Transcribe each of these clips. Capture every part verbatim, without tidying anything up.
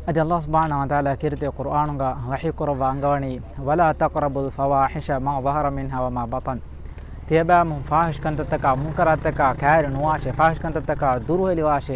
އަދި ﷲ ސުބްޙާނަހޫ ވަތަޢާލާ ކީރިތި ޤުރްއާނުގަ ވަޙީ ކުރައްވާ އަންގަވަނީ، "ولا تقربوا الفواحش ما ظهر منها وما بطن." ތިޔަބައިމީހުން ފާޙިޝް ކަންތައްތަކާ، މުންކަރާތްތަކާ ކައިރި ނުވާށޭ، ފާޙިޝް ކަންތައްތަކާ ދުރުހެލިވާށޭ،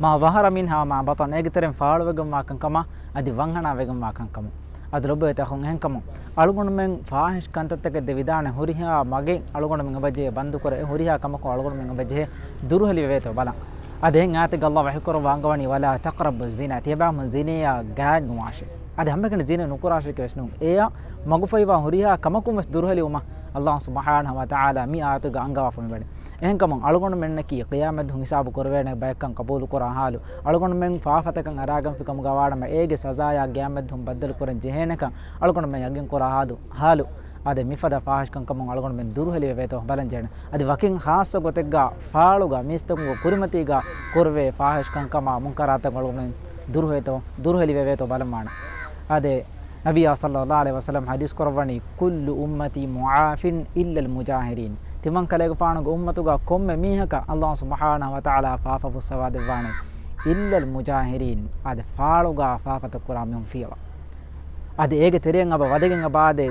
"ما ظهر منها وما بطن." އޭގެ ތެރެއިން ފާޅުވެގެންވާ ކަންކަމާ އަދި ވަންހަނާވެގެންވާ ކަންކަމުން. އަދި ލޮބުވެތި އަޚުން، އެހެންކަމުން އަޅުގަނޑުމެން ފާޙިޝް ކަންތައްތަކެއް ދެވިދާނެ ހުރިހާ މަގެއް އަޅުގަނޑުމެން އެބަޖެހޭ ބަންދުކުރެވޭ، ހުރިހާ ކަމަކުން އަޅުގަނޑުމެން އެބަޖެހޭ ދުރުހެލިވެވޭތޯ ބަލަން. އަދި އެހެން އާޔަތެއްގަ ﷲ ވަޙީކުރައްވާ އަންގަވަނީ، "ولا تقربوا الزنا." ތިޔަބައިމީހުން ޒިނޭއާ ގާތް ނުވާށޭ. އަދި ހަމައެކަނި ޒިނޭ ނުކުރާށޭކޭ ވެސް ނޫން. އެއާ މަގުފަހިވާ ހުރިހާ ކަމަކުން ވެސް ދުރުހެލިވުމަށް ﷲ ސުބްޙާނަހޫ ވަތަޢާލާ މި އާޔަތުގަ އަންގަވާފަ މިވަނީ. އެހެންކަމުން އަޅުގަނޑުމެންނަކީ ޤިޔާމަތްދުވަހު ހިސާބު ކުރެވޭނެ ބައެއްކަން ޤަބޫލުކުރާ ޙާލު، އަޅުގަނޑުމެން ފާފަތަކަށް އަރާގަންފި ކަމުގަ ވާނަމަ، އޭގެ ސަޒާޔާ ޤިޔާމަތްދުވަހު ބައްދަލުކުރަން ޖެހޭނެކަން އަޅުގަނޑުމެން ޔަޤީންކުރާ ޙާލު، ޙާލު. އާދެ، މިފަދަ ފާޙިޝް ކަންކަމުން އަޅުގަނޑުމެން ދުރުހެލިވެވޭތޯ ބަލަން ޖެހޭނެ. އަދި ވަކިން ޚާއްޞަ ގޮތެއްގަ ފާޅުގަ މީސްތަކުންގެ ކުރިމަތީގަ ކުރެވޭ ފާޙިޝް ކަންކަމާ މުންކަރާތަކުން އަޅުގަނޑުމެން ދުރުހޭތޯ، ދުރުހެލިވެވޭތޯ ބަލަން ވާނެ. އާދެ، ނަބިއްޔާ ޞައްލައްލާހު ޢަލައިހި ވަސައްލަމަ ޙަދީޘް ކުރައްވަނީ، "كل أمتي معافى إلا المجاهرين." ތިމަންކަލޭގެފާނުގެ އުއްމަތުގަ ކޮންމެ މީހަކަށް ﷲ ސުބްޙާނަހޫ ވަތަޢާލާ ފާފަ ފުއްސަވާ ދެއްވާނެ. "إلا المجاهرين." އާދެ، ފާޅުގަ ފާފަތައް ކުރާ މީހުން ފިޔަވާ. އަދި އޭގެ ތެރެއިން އެބަ ވަދެގެން އެބަ އާދެ،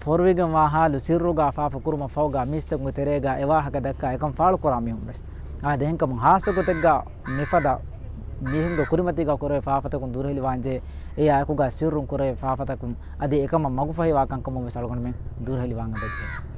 ފޮރުވިގެންވާ ޙާލު ސިއްރުގަ ފާފަ ކުރުމަށް ފަހުގަ މީސްތަކުންގެ ތެރޭގަ އެ ވާހަކަ ދައްކާ އެކަން ފާޅުކުރާ މީހުން ވެސް. އާދެ، އެހެންކަމުން ޚާއްޞަ ގޮތެއްގަ މިފަދަ މީހުންގެ ކުރިމަތީގަ ކުރެވޭ ފާފަތަކުން ދުރުހެލިވާންޖެހޭ، އެއާއެކުގަ ސިއްރުން ކުރެވޭ ފާފަތަކުން އަދި އެކަމަށް މަގުފަހިވާ ކަންކަމުން ވެސް އަޅުގަނޑުމެން ދުރުހެލިވާން އެބަޖެހޭ.